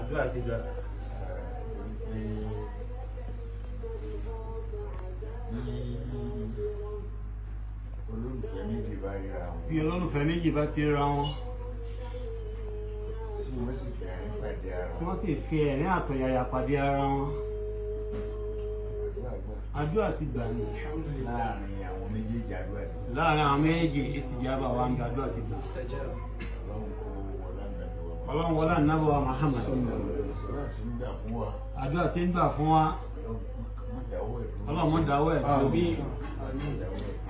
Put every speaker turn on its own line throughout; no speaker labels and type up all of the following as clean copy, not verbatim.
Àdúrà ti gbà.
Wípé bí olólùfẹ́ méjì bá ríra wọn,
Bí olólùfẹ́ méjì bá ti ríra wọn,
tí wọ́n sì fẹ́ràn pàdé ara
tí
wọn,
wọ́n sì fi ẹ̀rín àtọ̀yàyà pàdé ara wọn,
àdúrà gbà.
Àdúrà ti gbà ní.
Láàrin àwọn méjèèjì, àdúrà ti gbà.
Láàrin àwọn méjì, ìsìjàbà wa ń gba, àdúrà ti gbà.
Ọlọ́run kó wọlé ànábì wa.
Ọlọ́run wọlé ànábì wa Muhammad.
Àdúrà tí ń gbà fún wa,
Àdúrà tí ń gbà fún wa,
Ọlọ́run má dáwọ́ ẹ̀ dúró.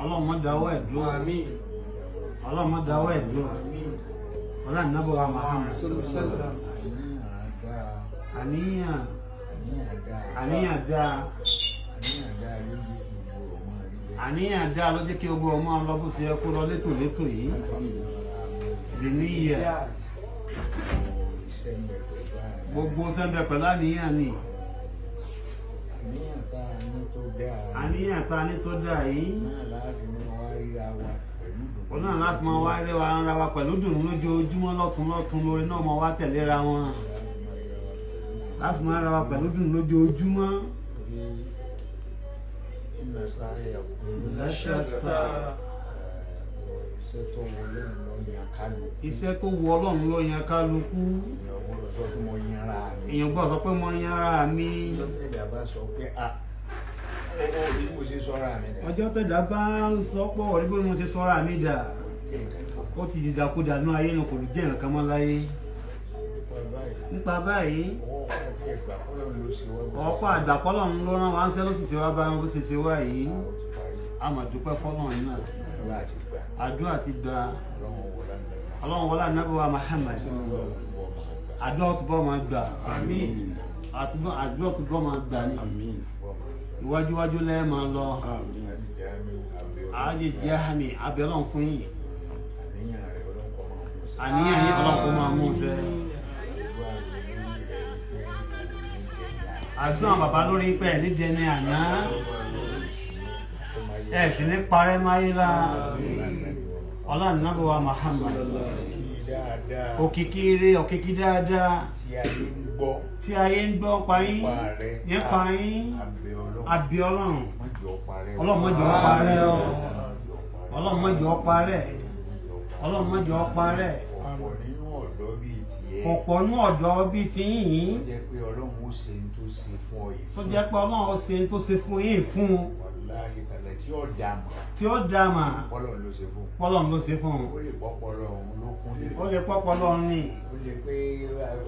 Ọlọ́run má dáwọ́ ẹ̀ dúró.
Má dáwọ́ ẹ̀ dúró.
Ọlọ́run má dáwọ́ ẹ̀ dúró. Ọlọ́run má dáwọ́ ẹ̀ dúró. Wọlé ànábì wa Muhammad.
Àníyàn dáa.
Àníyàn.
Àníyàn dáa.
Àníyàn dáa.
Àníyàn dáa ló jẹ́ kí gbogbo ọmọ rí bẹ́ẹ̀.
Àníyàn dáa ló jẹ́ kí gbogbo ọmọ lọ bó ṣe yẹ kó lọ létòlétò yìí. Bìníyà.
Iṣẹ́ ń bẹ pẹ̀lú àníyàn.
Gbogbo sẹ́ńbẹ̀ pẹ̀lú àníyàn ni.
Àníyàn tá a ní tó dáa
Àníyàn ta ní tó dáa yìí,
náà láàfin mọ́ wá ríra wa pẹ̀lú ìdùnnú.
òun náà láti máa wá rí wa ara wa pẹ̀lú dùnú lójoojúmọ́, lọ́tún lọ́tún lórí náà máa wá tẹ̀léra wọn.
Láàfin mọ́ ríra wa pẹ̀lú ìdùnnú.
Láti máa ríra wa pẹ̀lú dùnú lójoojúmọ́.
Torí inna sa'yakum
Lashatta.
Iṣẹ́ tó wọ Ọlọ́run ló yan kálukú.
Iṣẹ́ tó wù Ọlọ́run ló yan kálukú.
Èèyàn gbọ́dọ̀ sọ pé mo yanra mi.
Èèyàn gbọ́dọ̀ sọ pé mo yan ara mi.
Ọjọ́ tẹ̀dá bá sọ pé a ó rí mo ṣe sọ́ra mi dà.
Ọjọ́ tẹ̀dá bá ń sọ pé ọ̀rí bí mo ṣe sọ́ra mi dà,
Jẹ́ nǹkan kan.
ó ti dìdàkudà nú ayé nu, kò lè jẹ́ nǹkan mọ́ láyé.
Nípa báyìí,
Nípa báyìí,
ọwọ́ àti ẹgbà Ọlọ́run ló ṣe wá bó ṣe
ọ̀pọ̀
ṣe wá.
àgbàpọ̀lọ́run ló rán wa ń ṣẹ́, ló sì ṣe wá bá wọn bó ṣe ṣe wá yìí.
A ó ti parí.
A mà dúpẹ́ fọ́lọ́run náà.
Àdúrà ti gbà.
Àdúrà ti gbà.
Ọlọ́run wọ lánàá.
Ọlọ́run wọlé ànábì wa Muhammad.
Àdúrà túbọ̀ máa gbà.
Àdúrà túbọ̀ máa gbà. Àmín. Àdúrà túbọ̀ máa gbà ní.
Àmín.
Túbọ̀ máa gbà.
Iwájúwájú lẹ́ẹ̀ máa lọ.
Àmín.
Àjíjámi abẹ́ Ọlọ́run.
Àájì jahami abẹ́ Ọlọ́run fún yìí.
Àníyàn rẹ̀, Ọlọ́run kó máa mú ṣẹ.
Àníyàn yín, Ọlọ́run kó máa mú ṣẹ.
Àdúrà mi lórí rẹ̀ ni pé òní jẹ̀yà.
Àdúrà bàbá lórí pẹ̀ níjẹ ní àná. Ẹ sì ní parẹ́ máyé la. Ọlọ́run nábì wa Muhammad.
Kí dáadáa
Òkìkí ire, òkìkí dáadáa
tí ayé ń gbọ́
tí ayé ń gbọ́ pa yín
nípa rẹ̀,
nípa yín,
abẹ́ Ọlọ́run.
Abẹ́ Ọlọ́run.
Má jẹ́ ó parẹ́ o.
Ọlọ́run má jẹ́ ó parẹ́ o.
Má jẹ́ ó parẹ́.
Ọlọ́run má jẹ́ ó parẹ́.
Ọ̀pọ̀ nínú ọ̀dọ́ bíi tiẹ̀,
Ọ̀pọ̀ nú ọ̀dọ́ bíi ti yín yìí,
tó jẹ́ pé Ọlọ́run ó ṣe ń tó ṣe fún ọ yìí
tó
fún
jẹ́ pé Ọlọ́run ó ṣe tó ṣe fún yín fún un,
wàláhì tàlẹ̀ tí ó dà mọ̀,
tí ó dá mà,
Ọlọ́run ló ṣe fún un.
Ọlọ́run ló ṣe fún un.
Ó lè pọ́pọ́lọ́ òun ló kún lé.
Ó lè pọ́pọ́ lọ́run ní.
Ó lè pé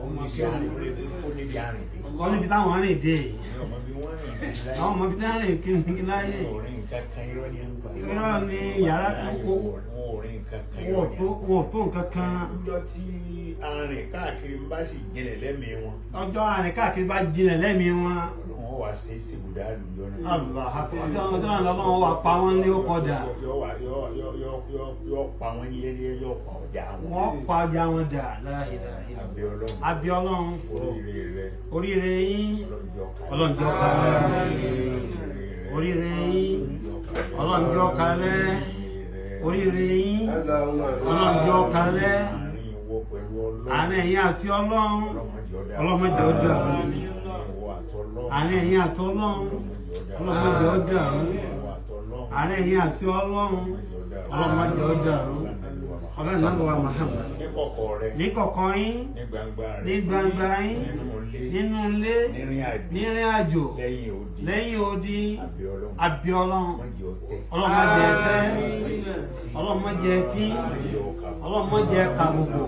ó níbi arìn dé.
Wọ́n níbi táwọn rìn dé.
Ní ọmọ bí wọ́n rìn dé láyé.
Àwọn ọmọ ibi tí wọ́n rìn kí láyé.
Wọn ò rìn nǹkan kan, irọ́ ni ń pa.
Irọ́ ni yàrá tó kó.
Wọn ò rìn nǹkan kan, irọ́
Wọn
ni
ò tó
ń pa.
Wọn ò tó nǹkan kan.
Níjọ́ tí arìn káàkiri ń bá sì jinlẹ̀ lẹ́mìí wọn,
Ọjọ́ àrìn káàkiri bá jinlẹ̀ lẹ́mìí wọn,
Ọlọ́run ó wá ṣe é síbùdá lùjọ́ náà.
Allah akbar. Ọjọ́ náà lọ́lọ́run wà pa wọ́n ní ó kọjá.
Yọ wá yọ yọ yọ yọ yọ pa wọn yẹlẹ, yọ pa ọjà wọn.
Wọ́n pa ọjà wọn dà. La ilaha illallah.
Abẹ́ Ọlọ́run.
Abẹ́ Ọlọ́run.
Oríire rẹ,
Oríire yín,
Ọlọ́run jọ́ kalẹ̀.
Ọlọ́run jọ́ kalẹ̀. Oríire yín, Ọlọ́run jọ́ kalẹ̀. Oríire yín, Ọlọ́run jọ́ kalẹ̀.
Àárín ìwọ pẹ̀lú Ọlọ́run.
Àárín ẹ̀yin àti Ọlọ́run,
Ọlọ́run jẹ́ ó dàrú.
Ọlọ́run jẹ́ ó dàrú.
Àárín ìwọ àtọlọ́run.
Àárín ẹ̀yin àti Ọlọ́run, Ọlọ́run jẹ́ ó dàrú.
Ìwọ àtọlọ́run.
Àárín ẹ̀yin àti Ọlọ́run, Ọlọ́run jẹ́ ó dàrú. Ọlọ́run náà wà Muhammad.
Ní kọ̀kọ̀ rẹ,
Ní kọ̀kọ̀ yín,
ní gbangba rẹ,
ní gbangba yín,
nínú ilé,
nínú ilé,
nírìn àjò,
nírìn àjò,
lẹ́yìn odi,
lẹ́yìn odi,
abẹ́ Ọlọ́run.
Abẹ́ Ọlọ́run.
Má jẹ́ ó tẹ́.
Ọlọ́run má jẹ́ tẹ́. Ọlọ́run má jẹ́ tí.
Má jẹ́ ó kà.
Ọlọ́run má jẹ́ kàbùkù.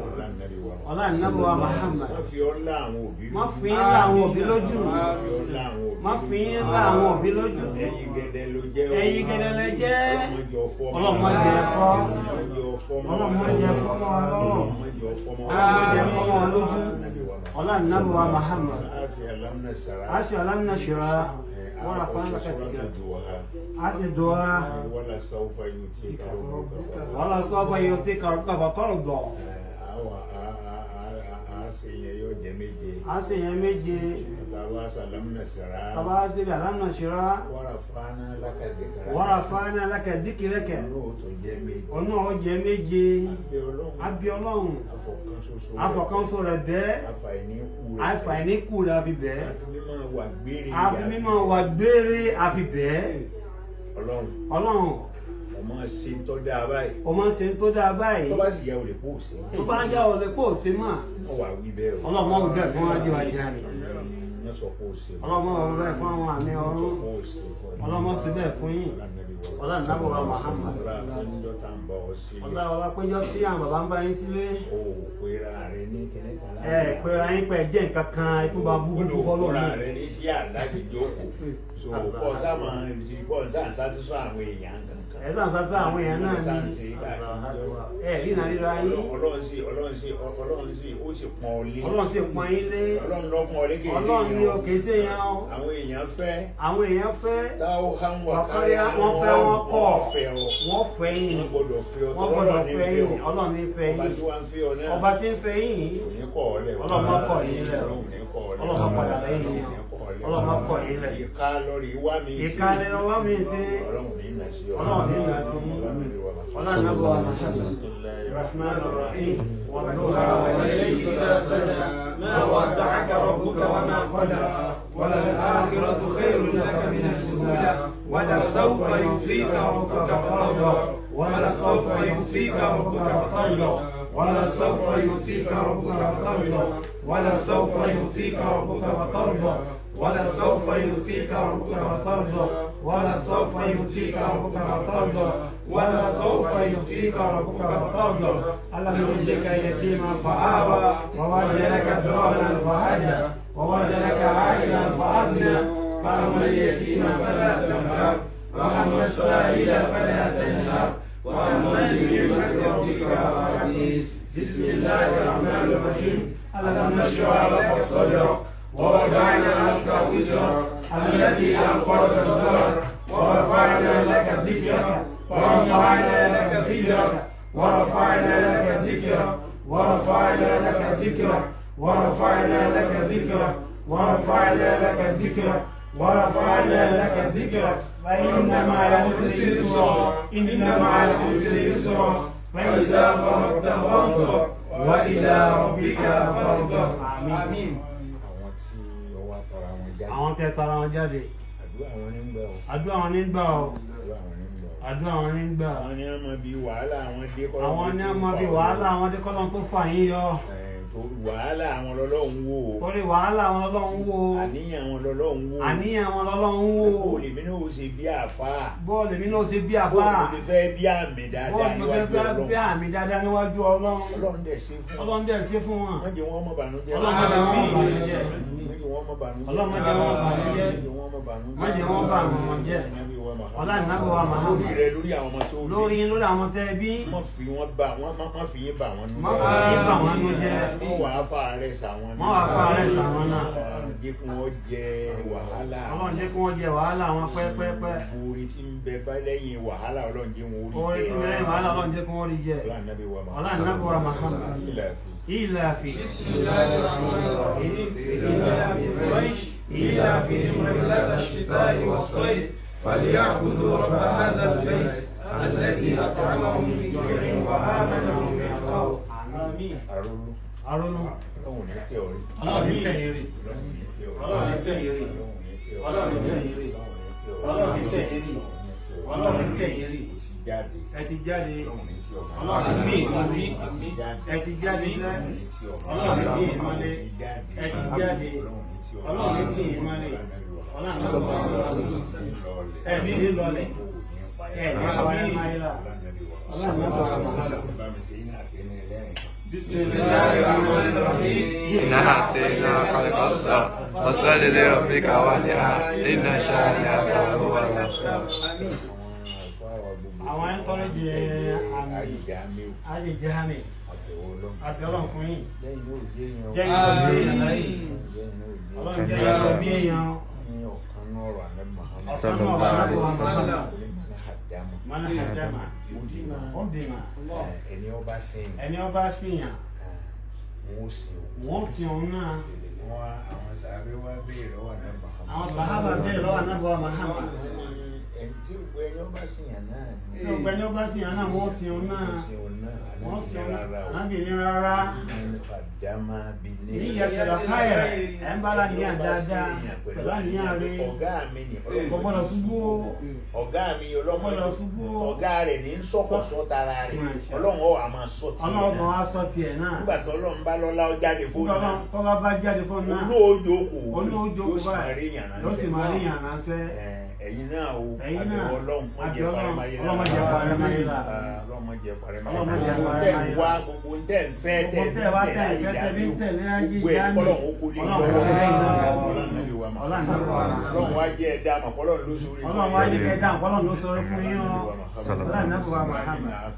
Ọlọ́run náà wà Muhammad.
Má fi ọ́ lá àwọn òbí lójú.
Má fi yín lá àwọn òbí lójú.
Má fi ọ́ lá àwọn òbí.
Má fi yín lá àwọn òbí lójú.
Ẹ̀yin gẹ́dẹ́ ló jẹ́ o.
Ẹ̀yin gẹ́dẹ́ lẹ jẹ́.
Ọlọ́run má jẹ́ ó fọ́ mọ́.
Ọlọ́run má jẹ́ fọ́.
Ọlọ́run má jẹ́ ó fọ́ mọ́.
Ọlọ́run má jẹ́ fọ́ mọ́ wa lọ́wọ́.
Ọlọ́run má jẹ́ ó fọ́ mọ́ wa.
Ọlọ́run má jẹ́ fọ́ mọ́ wa lójú. Ọlọ́run náà wà Muhammad.
Asi alamna sara.
Aṣọ alámìnàṣẹ́ra wọ́n rà fún
Sura
alákàtúntà.
Duha.
A sì dùn
Wala sawfa yutika rabbuka.
Wọ́n lọ sọ́fọ̀ yóò tí kàrúkà bàtọ́rọ̀ dọ̀.
Àwọn a ṣe yẹn yóò jẹ 7.
A sì yẹn 7.
Tàbá sàlámù sàrà.
Bàbá débi àlámù ṣera.
Wàrà fana lákàdékàrà.
Wàrà fana lákàdékìrẹ́kẹ̀.
Olóòótọ́ jẹ́ méje.
Ọ̀nà ọ̀jẹ̀ méje.
Abẹ́ Ọlọ́run.
Abẹ́ Ọlọ́run.
Afọ̀kanṣoṣo.
Afọ̀kanṣo rẹ̀ bẹ́ẹ̀.
Àfàìníkù rẹ̀.
Àfàìníkù rẹ̀ àfi bẹ́ẹ̀.
Àfi mímọ́ wà gbére.
Àfi mímọ́ wà gbére àfi bẹ́ẹ̀.
Ọlọ́run.
Ọlọ́run.
Mo máa ṣe ń tọ́ dáa báyìí.
O máa ṣe ń tó dáa báyìí.
Tó bá sì yẹ o lè kó o ṣe.
Tó bá yẹ o lè kó o ṣe mọ́.
Wọ́n wà wí bẹ́ẹ̀ o.
Ọlọ́run máa wí bẹ́ẹ̀ fún wájú ajá mi.
Wọ́n sọ pé o ṣe.
Ọlọ́run máa wí bẹ́ẹ̀ fún àwọn àmì ọ̀run. Ọlọ́run máa ṣe bẹ́ẹ̀ fún yín. Ọlọ́run náà bọ̀ wá Muhammad. Ọlá ọlá péjọ tí àwọn bàbá ń bá yín sílé.
O pera rẹ ní kíní kan láàrin.
Ẹ pera yín pé jẹ́ nǹkan kan ẹ tún bá bú gbogbo fọlọ́
Olùkọ́ra rẹ ní sí àláti jókòó. So kọ́ sá máa kọ́ sá ń sátúnṣe àwọn èèyàn kankan.
Ẹ sá ń sátúnṣe àwọn èèyàn náà ní. Ẹ rí ìnà ríra yín.
Ọlọ́run sì Ọlọ́run sì Ọlọ́run sì ó sì pọ́n ọ lé.
Ọlọ́run sì pọ́n yín lé.
Ọlọ́run ló pọ́n ọ lé kì í ṣe
Ọlọ́run ní o kì í ṣe yẹn o.
Àwọn èèyàn fẹ́.
Àwọn èèyàn fẹ́.
Táwọn hàn wà
kárí wọ́n fẹ́ wọ́n kọ̀.
Wọ́n
fẹ́ yín.
Wọ́n gbọ́dọ̀ fẹ́ ọ.
Wọ́n gbọ́dọ̀ fẹ́ yín. Ọlọ́run ní fẹ́ yín.
Ọba tí wọ́n ń fẹ́ ọ náà.
Ọba tí ń fẹ́ yín.
Kò ní kọ̀ ọ́ lẹ̀.
Ọlọ́run má kọ̀ yín lẹ̀.
Ọlọ́run ní kọ̀ ọ́ lẹ̀.
Ọlọ́run má padà lẹ́yìn yín. Ọlọ́run má kọ̀ yín lẹ̀.
Ìka lórí wá mi sí.
Ìka lórí wá mi sí.
Ọlọ́run ní nà sí ọ.
Ọlọ́run ní nà sí. Ọlọ́run náà bọ̀ wá الرحمن الرحيم
والضحى والليل إذا سجى ما ودعك ربك وما قلى وللآخرة خير لك من الأولى ولسوف يعطيك ربك فترضى ولسوف يعطيك ربك فترضى ولسوف يعطيك ربك فترضى ولسوف يعطيك ربك فترضى ولسوف يعطيك ربك فترضى ولسوف يعطيك ربك فترضى ولسوف يعطيك ربك فترضى
ألم يجدك يتيما فآوى ووجدك ضالا فهدى ووجدك عائلا فأغنى
فأما اليتيم فلا تقهر وأما السائل فلا تنهر وأما بنعمة ربك فحدث بسم الله الرحمن الرحيم ألم نشرح لك صدرك ووضعنا عنك وزرك الذي أنقض ظهرك ورفعنا لك ذكرك ورفعنا لك ذكرك ورفعنا لك ذكرك ورفعنا لك ذكرك ورفعنا لك ذكرك ورفعنا لك ذكرك ورفعنا لك ذكرك
فإن مع العسر يسرا
إن مع العسر يسرا فإذا فرغت فانصب وإلى ربك فارغب.
آمين.
Àwọn tí ó wá tọrọ àwọn jáde.
Àwọn tẹ tọrọ àwọn jáde.
Àdúrà wọn ní gbà o.
Àdúrà wọn ní gbà o.
Àdúrà wọn ní gbà o.
Àdúrà wọn ní gbà.
Àwọn ní a máa bí wàhálà àwọn dé kọ́lọ́.
Àwọn ní a máa bí wàhálà àwọn dé kọ́lọ́ tó fà yín yọ.
Wàhálà àwọn lọ́lọ́run wò.
Torí wàhálà àwọn lọ́lọ́run wò.
Àníyàn àwọn lọ́lọ́run wò.
Àníyàn àwọn lọ́lọ́run wò.
Bóòlù mi náà ó ṣe bí àfáà.
Bóòlù mi náà ó ṣe bí àfáà.
Bóòlù mi fẹ́ bí àmì dáadáa níwájú Ọlọ́run.
Bóòlù mi fẹ́ bí àmì dáadáa níwájú Ọlọ́run.
Ọlọ́run dẹ̀ ṣe fún wọn.
Ọlọ́run dẹ̀ ṣe fún wọn.
Wọ́n jẹ́ wọ́n mọ̀ bànújẹ́.
Ọlọ́run má jẹ́ wọ́n bànújẹ́.
Wọ́n jẹ́ wọ́n mọ̀ bànújẹ́.
Ọlọ́run má jẹ́ wọ́n bànújẹ́.
Wọ́n jẹ́ wọ́n mọ̀ bànújẹ́.
Má jẹ́ wọ́n bànújẹ́. Ọlọ́run náà wà Muhammad.
Lórí rẹ lórí àwọn ọmọ tó bí.
Lórí lórí àwọn tẹ́ bí.
Má fi wọ́n bà wọ́n má fi yín bà wọ́n nú.
Má fi yín bà wọ́n nú jẹ́.
Wọ́n wàá fa àárẹ̀ sàwọn náà.
Wọ́n wàá fa àárẹ̀ sàwọn náà.
Jẹ́ kí wọ́n jẹ wàhálà.
Ọlọ́run jẹ́ kí wọ́n jẹ wàhálà wọn pẹ́pẹ́pẹ́.
Orí tí ń bẹ bá lẹ́yìn wàhálà Ọlọ́run jẹ́ wọn orí jẹ.
Orí tí ń bẹ lẹ́yìn wàhálà Ọlọ́run jẹ́ kí wọ́n rí jẹ.
Ọlọ́run nábì wa Muhammad.
Ọlọ́run nábì wa Muhammad.
Ìlàfi.
Ìlàfi.
Bismillahirrahmanirrahim. إيلاف قريش إيلافهم رحلة الشتاء والصيف فليعبدوا رب هذا البيت الذي أطعمهم من جوع وآمنهم من خوف. آمين.
Arólú.
Arólú.
Ọlọ́run ní tẹ orí.
Ọlọ́run ní tẹ yín rí.
Ọlọ́run ní tẹ orí.
Ọlọ́run ní tẹ yín rí. Ọlọ́run ní tẹ yín rí. Ọlọ́run ní tẹ yín rí.
O ti jáde.
Ẹ ti jáde.
Ọlọ́run ní tí ọmọ.
Ọlọ́run ní ìmọ̀lé.
Ẹ ti jáde.
Ẹ ti jáde sẹ́.
Ọlọ́run ní tí ọmọ.
Ọlọ́run ní tí ìmọ̀lé.
Ẹ ti jáde.
Ẹ ti jáde.
Ọlọ́run ní tí ọmọ.
Ọlọ́run ní tí ìmọ̀lé. Ọlọ́run ní tí ọmọ. Ẹ sì ní lọlẹ̀. Ẹ ní parẹ́ máyé là. Ọlọ́run ní bọ̀
بسم الله الرحمن الرحيم.
إنا أعطيناك الكوثر فصل لربك وانحر إن شانئك هو الأبتر.
Àwọn ẹ̀ ń tọrọ jẹ àmì. Àjèjì àmì. Àbí Ọlọ́run fún yín.
Jẹ́yìn náà jẹ́ èèyàn.
Jẹ́yìn náà jẹ́ èèyàn.
Jẹ́yìn náà jẹ́
Ọlọ́run jẹ́ èèyàn bí èèyàn.
Ní ọ̀kan náà ọ̀rọ̀ àná Muhammad.
Ọ̀kan náà ọ̀rọ̀ àná Muhammad.
Mana hadama.
Mana hadama.
Ó dì mà.
Ó dì mà.
Ẹni ọba sìn.
Ẹni ọba sìn yàn.
Wọ́n ó sìn òun.
Wọ́n sìn òun náà.
Wọ́n àwọn sàbẹ̀ wá béèrè lọ́wọ́ àná Muhammad.
Àwọn sàhábà bẹ́ẹ̀ lọ́wọ́ anábọ̀ Muhammad.
Ẹni tí ẹni ó bá sìn yàn náà ni.
Tí ọgbẹ́ni ó bá sìn yàn náà, wọ́n sìn òun náà.
Wọ́n sìn òun náà.
Wọ́n sìn òun
Rárá
náà.
o.
Ànábì ní rárá.
Ẹni fàdámà bí ní.
Ní ìyàtọ̀ káyẹ̀ ẹ̀ ń bá láníyàn dáadáa pẹ̀lú àníyàn rẹ̀.
Ọ̀gá mi ni.
Kò gbọ́dọ̀ ṣubú o.
Ọ̀gá mi ọlọ́mọ.
Gbọ́dọ̀ ṣubú o.
Ọ̀gá rẹ̀ ní sọ́kọ̀sọ́ tara rẹ̀.
Masha.
Ọlọ́run ọ̀ àmà sọ tiẹ̀
Ọlọ́run
náà.
á sọ tiẹ̀ náà.
Nígbà tó Ọlọ́run bá lọ́lá ó jáde fóònù náà.
Tọ́lá bá jáde fóònù náà.
Olóòjókòó.
Olóòjókòó
Yóò sì máa
báyìí.
rí yàn ránṣẹ́.
Yóò sì máa rí yàn ránṣẹ́.
Ẹ̀yin náà o.
Ẹ̀yin náà.
Àbẹ̀wò Ọlọ́run má jẹ́
Àbí
parẹ́ máyé
Ọlọ́run má jẹ́ parẹ́ máyé là.
Ọlọ́run má jẹ́ parẹ́ máyé
Ọlọ́run má jẹ́
là. Gbogbo
parẹ́
tẹ̀ ń
máyé
wá,
là.
gbogbo tẹ̀ ń fẹ́,
Gbogbo tẹ̀ wá tẹ̀ ń fẹ́, tẹ̀ bí ń tẹ̀lé ayé
gbogbo ẹ̀
ìyá mi.
kọ́lọ́run ó kó lé
Ọlọ́run
lọ́wọ́.
kó lé yín lọ́wọ́.
Ọlọ́run nàbí wa máa.
Ọlọ́run nàbí wa máa.
Ọlọ́run wá jẹ́ ẹ̀dá àmọ̀ kọ́lọ́run ló sórí
Ọlọ́run wá jẹ́ ẹ̀dá àmọ̀ kọ́lọ́run ló sórí fún yín o. Ọlọ́run nàbí wa Muhammad.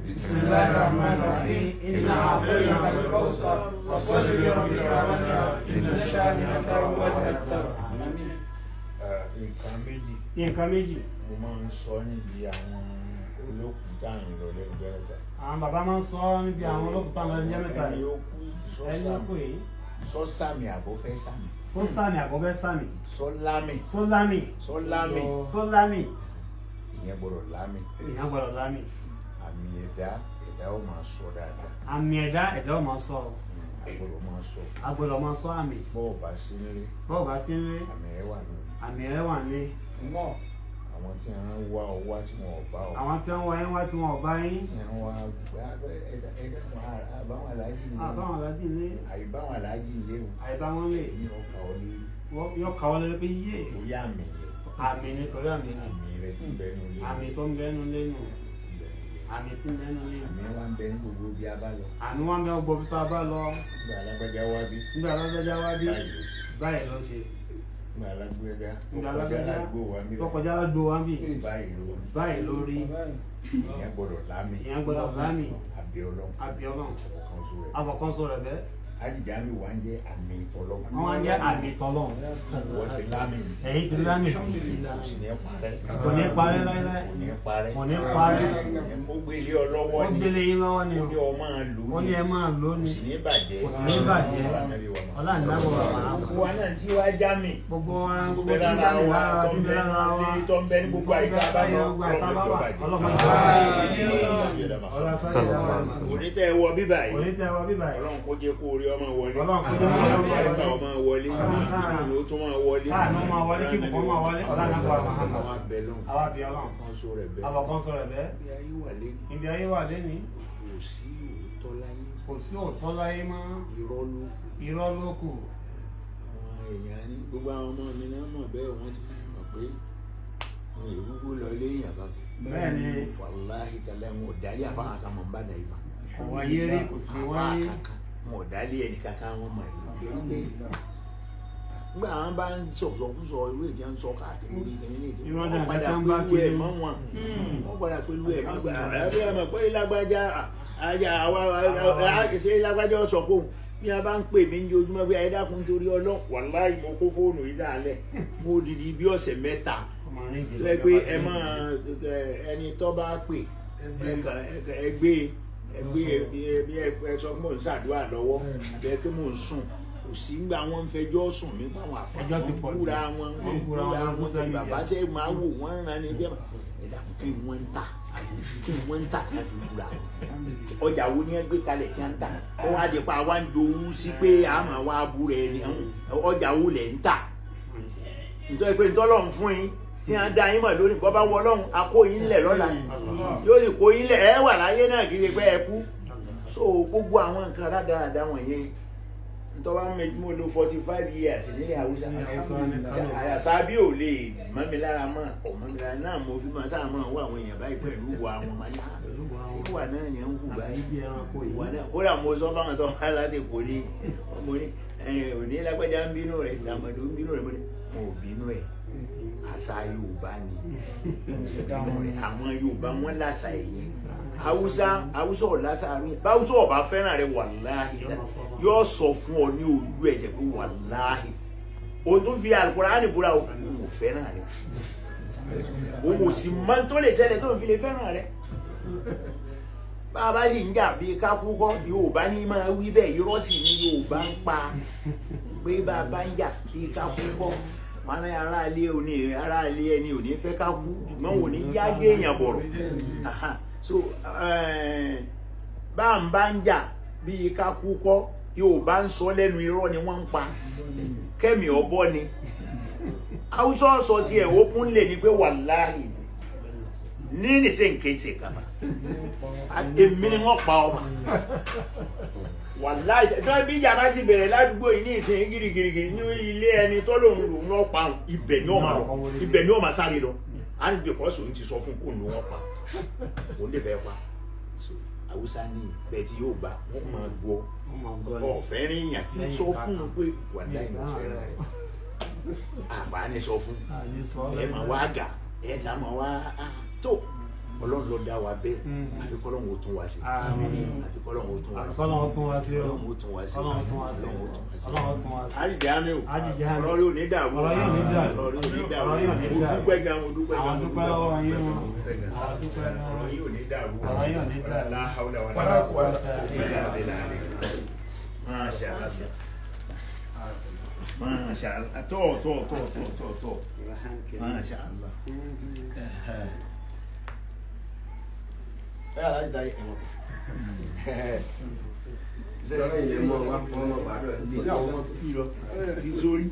بسم الله الرحمن الرحيم إنا أعطيناك الكوثر فصل لربك وانحر إن شانئك هو الأبتر.
Nǹkan méjì.
Nǹkan méjì.
Mo máa ń sọ níbi àwọn olókùn tá à ń lọ lẹ́nu jẹ́rẹ̀ta.
Àwọn bàbá máa ń sọ níbi àwọn olókùn tá à ń lọ lẹ́nu jẹ́rẹ̀ta.
Ẹni ó kú
Ẹni ó kú yìí.
sọ sàmì àbó fẹ́ sàmì.
Sọ sàmì àbó fẹ́ sàmì.
Sọ lámì.
Sọ lámì.
Sọ lámì.
Sọ lámì.
Ìyẹn gbọ́dọ̀ lámì.
Ìyẹn gbọ́dọ̀ lámì.
Àmì ẹ̀dá ẹ̀dá ó máa sọ dáadáa.
Àmì ẹ̀dá ẹ̀dá ó máa sọ.
A gbọ́dọ̀ máa sọ.
A gbọ́dọ̀ máa sọ àmì.
Bọ́ọ̀ bá sí nílé.
Bọ́ọ̀ bá sí nílé.
Àmì rẹ wà nílé.
Àmì rẹ wà nílé.
Àwọn tí wọ́n ń wá ọ wá tí wọn ò bá ọ.
Àwọn tí wọ́n wá yín wá tí wọn ò bá yín.
Tí wọ́n wá ẹ̀dá àbáwọn aláàjì nílé.
Àbáwọn aláàjì nílé.
Àìbáwọn aláàjì nílé o.
Àìbá wọn lè.
Ní ọkà ọ lórí.
Yọ kà ọ lórí pé yé.
Torí àmì ni.
Àmì ni, torí àmì ni.
Àmì rẹ ti ń bẹ nínú ilé.
Àmì tó ń bẹ nínú ilé nù. Àmì tí ń bẹ nínú ilé.
Àmì wa ń bẹ ní gbogbo bí a bá lọ.
Àmì wa ń bẹ gbogbo bí a bá lọ.
Nígbà alágbájá wá bí.
Nígbà alágbájá wá bí.
Báyìí ló ṣe.
Báyìí ló ṣe.
Nígbà alágbájá
Nígbà
tó kọjá
alágbájá
ládùúgbò wa ń bí.
tó kọjá ládùúgbò wa ń bí.
Báyìí ló rí.
Báyìí ló rí.
Ìyẹn gbọ́dọ̀ lámì.
Ìyẹn gbọ́dọ̀ lámì.
Àbí Ọlọ́run.
Àbí Ọlọ́run.
Àfọkànso rẹ̀.
Àfọkànso rẹ̀ bẹ́ẹ̀.
Àjíjà mi wà ń jẹ́ àmì ìtọ́lọ́run.
Wọ́n wá ń jẹ́ àmì ìtọ́lọ́run.
Wọ́n ti lámì.
Ẹ̀yin ti lámì.
Kò sì ní parẹ́.
Kò ní parẹ́ láíláí.
Kò ní parẹ́.
Kò ní parẹ́.
Ó gbélé ọ lọ́wọ́
Ó
ni.
gbélé yín lọ́wọ́ ni
Ó
o.
ní ọ máa lò ó
Ó ní ẹ máa lò ó
Kò
ni.
sì ní bàjẹ́.
Kò sì ní bàjẹ́. Ọlá ìnáwó wa máa.
Gbogbo wa náà tí wàá já mi.
Gbogbo wa gbogbo
Bẹ́ẹ̀
tí ń
lára
jáde
wa
lára
tó
tí
ń
ń bẹ
bẹ
lára wa.
ní tó ń bẹ ní gbogbo àyíká bá lọ.
Gbogbo àyíká bá wà.
Ọlọ́mọ
Ọlọ́mọ
ìjọba
ìjọba.
Òní tẹ́ ẹ wọ bíbà yìí.
Òní tẹ́ ẹ wọ bíbà yìí.
Ọlọ́run kó jẹ́ kó orí ọmọ wọlé.
Ọlọ́run kó jẹ́ kó orí ọmọ wọlé.
Àlùbáríkà ọmọ wọlé. Inú ló tún máa wọlé.
Káàánú máa wọlé, kí ìbùkún máa wọlé. Ọlọ́run á pa Muhammad.
Àwa bẹ lọ́hùn.
Àwa bẹ Ọlọ́run.
Kan sọ rẹ̀ bẹ́ẹ̀.
Àbọ̀kan sọ rẹ̀ bẹ́ẹ̀.
Ibi ayé wà lẹ́nu.
Ibi ayé wà lẹ́ni.
Kò sí òótọ́ láyé.
Kò sí òótọ́ láyé mọ́.
Irọ́ ló kù.
Irọ́ ló kù.
Àwọn èèyàn ní gbogbo àwọn ọmọ mi náà mọ̀ bẹ́ẹ̀, wọ́n ti mọ̀ pé wọn èkúkú lọ ilé èèyàn kankan.
Bẹ́ẹ̀ ni.
Wàláhì tàlẹ́ wọn ò dálé àfáà kan mọ̀ ń bá dà yìí fa.
Kò wáyé rí, kò sí
Àfáà
wáyé.
kankan wọn ò dálé ẹnì kankan wọn mọ̀ rí. Nígbà àwọn bá ń sọ̀sọ̀kúsọ irú èdè ń sọ káàkiri orí ìkànnì ní èdè
Irọ́
wọ́n
dàda
padà
kan bá
pẹ̀lú ẹ̀
kiri.
mọ́ wọn. Wọ́n padà pẹ̀lú ẹ̀ mọ́ wọn. Àbí ẹ̀ mọ̀ pé lágbájá àjà àwa ṣe lágbájá ọ̀sọ̀ kóhun bí a bá ń pè mí ní ojúmọ́ bí ayé dákun torí Ọlọ́run, wàláhì mo kó fóònù yìí dálẹ̀ mo dìdí bí ọ̀sẹ̀ mẹ́ta
Ọmọ rìn
tó yẹ pé ẹ máa ẹni tó bá pè ẹ gbé ẹ gbé ẹ bí ẹ sọ pé mò ń ṣàdúrà lọ́wọ́ àbí ẹ pé mò ń sùn, kò sí gbà wọ́n ń fẹjọ́ sùn mí pa àwọn àfa
Ẹjọ́ ti
wọn
pọ̀ jù.
búra wọn
Wọ́n búra
búra
wọn
wọn
social media.
bàbá ṣe máa wò wọ́n rán ni jẹ́ ẹ dákun, kí wọ́n ń tà, kí wọ́n ń tà tí wọ́n fi búra? Ọjà wo ni ẹ gbé kalẹ̀ tí wọ́n ń tà? Ó wá di pa wá ń dowú sí pé a máa wá búra ẹni. Ọjà wo lẹ̀ ń tà? Nítorí pé ntọ́lọ́run fún yín tí wọ́n dá yín mọ̀ lónìí, bọ́ bá wọ Ọlọ́run a kó yín lẹ̀ lọ́la, yóò sì kó yín lẹ̀, ẹ wà láyé náà, kì í ṣe pé ẹ kú. So gbogbo àwọn nǹkan rádaràda wọ̀nyẹn ntọ́ba méjì, mo lo 45 years nílẹ̀ Haúsá, àyàsá bí ò lè mọ́ mi lára mọ́ ọ̀ mọ́ mi lára náà, mo fi máa sáà máa wọ àwọn èèyàn báyìí pẹ̀lú ìwà àwọn máa ní ṣé ìwà náà ni ẹ̀ ń hù báyìí?
Bí ẹranko yìí.
Ìwà náà kódà mo sọ fáwọn tó wá láti kò ní mo ní òní lágbájá ń bínú rẹ̀, tàmọ̀dò ń bínú rẹ̀, mo ní mo ò bínú ẹ̀, àṣà Yorùbá ni, mo ò bínú rẹ̀. Àwọn Yorùbá wọn láṣà ẹ̀yìn Haúsá, Haúsá ò láṣà àrùn yẹn. Báwùsá ọba fẹ́ràn rẹ̀, wàláhì yóò sọ fún ọ ní ojú ẹ̀jẹ̀ pé wàláhì o tún fi Àlùkùránì búra o, òun ò fẹ́ràn rẹ̀, òun ò sì mọ tó lè ṣẹlẹ̀ tó ń fi lè fẹ́ràn rẹ̀. Bá a bá sì ń jà bíi kákú kọ́, Yorùbá ní máa wí bẹ́ẹ̀, irọ́ sì ni Yorùbá ń pa. Pé bá a bá ń jà kí ká kú kọ́ wọn ní aráalé òní aráalé ẹni òní fẹ́ ká kú, ṣùgbọ́n òní jágé èèyàn bọ̀rọ̀. Aha. So bá ń bá ń jà bí ká kú kọ́, yóò bá ń sọ lẹ́nu, irọ́ ni wọ́n ń pa, kẹ́mi ọ̀bọ ni. Haúsá sọ tiẹ̀ open lè ní pé wàláhì ní nìṣe nkéṣe kàmá, èmi ni wọ́n pa ọmọ wàláhì. Tó bí ìjà bá sì bẹ̀rẹ̀ ládùúgbò yìí ní ìsìn girigirigiri ní ilé ẹni tó lòun lòun náà pa òun, ibẹ̀ ni ó máa lọ, ibẹ̀ ni ó máa sáré lọ, á ní bíkọ́sì òun ti sọ fún kóun ló wọ́n pa, òun lè fẹ́ pa. So Haúsá ní bẹ́ẹ̀ tí yóò bá wọ́n máa gbọ́ ọ̀fẹ́ rí yàn fi sọ fún un pé wàláhì mo fẹ́ràn rẹ̀, àbá ní sọ fún ẹ máa wá gà, ẹ sá máa wá tó. Ọlọ́run ló dá wa bẹ́ẹ̀, àfi kọ́lọ́run ó tún wa ṣe, àfi kọ́lọ́run ó tún wa ṣe.
Ọlọ́run tún wá sí o.
Ọlọ́run ó tún wa ṣe.
Ọlọ́run tún wá sí.
Ọlọ́run ó tún wa ṣe.
Ọlọ́run tún wá sí.
Ájì Jamiu,
Ájì Jamiu.
ọ̀rọ̀ yóò ní dàrú.
Ọ̀rọ̀ yóò ní dàrú.
Ọ̀rọ̀ yóò ní dàrú.
Ọ̀rọ̀ yóò ní
Mo
dàrú.
dúpẹ́ gan, mo dúpẹ́ gan,
Àwọn
mo
dúpẹ́
dúpẹ́
lọ́wọ́
gan,
yín o.
mo dúpẹ́ gan.
Àwọn dúpẹ́ lọ́wọ́.
Ọ̀rọ̀ yóò ní dàrú.
Ọ̀rọ̀ yóò ní dàrú.
La hawla wala quwwata illa billah. Masha Allah. Masha Allah. Tó tó tó tó tó tó. Masha Allah.
Ẹ aláàjì táyé ẹ̀wọ̀n.
Fi lọ, fi sórí.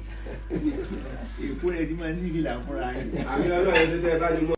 Èkó rẹ̀ ti máa ń sí fìlà fúnra yín.
Àmì ọlọ́run ti tẹ́ ẹ bá ní mọ́.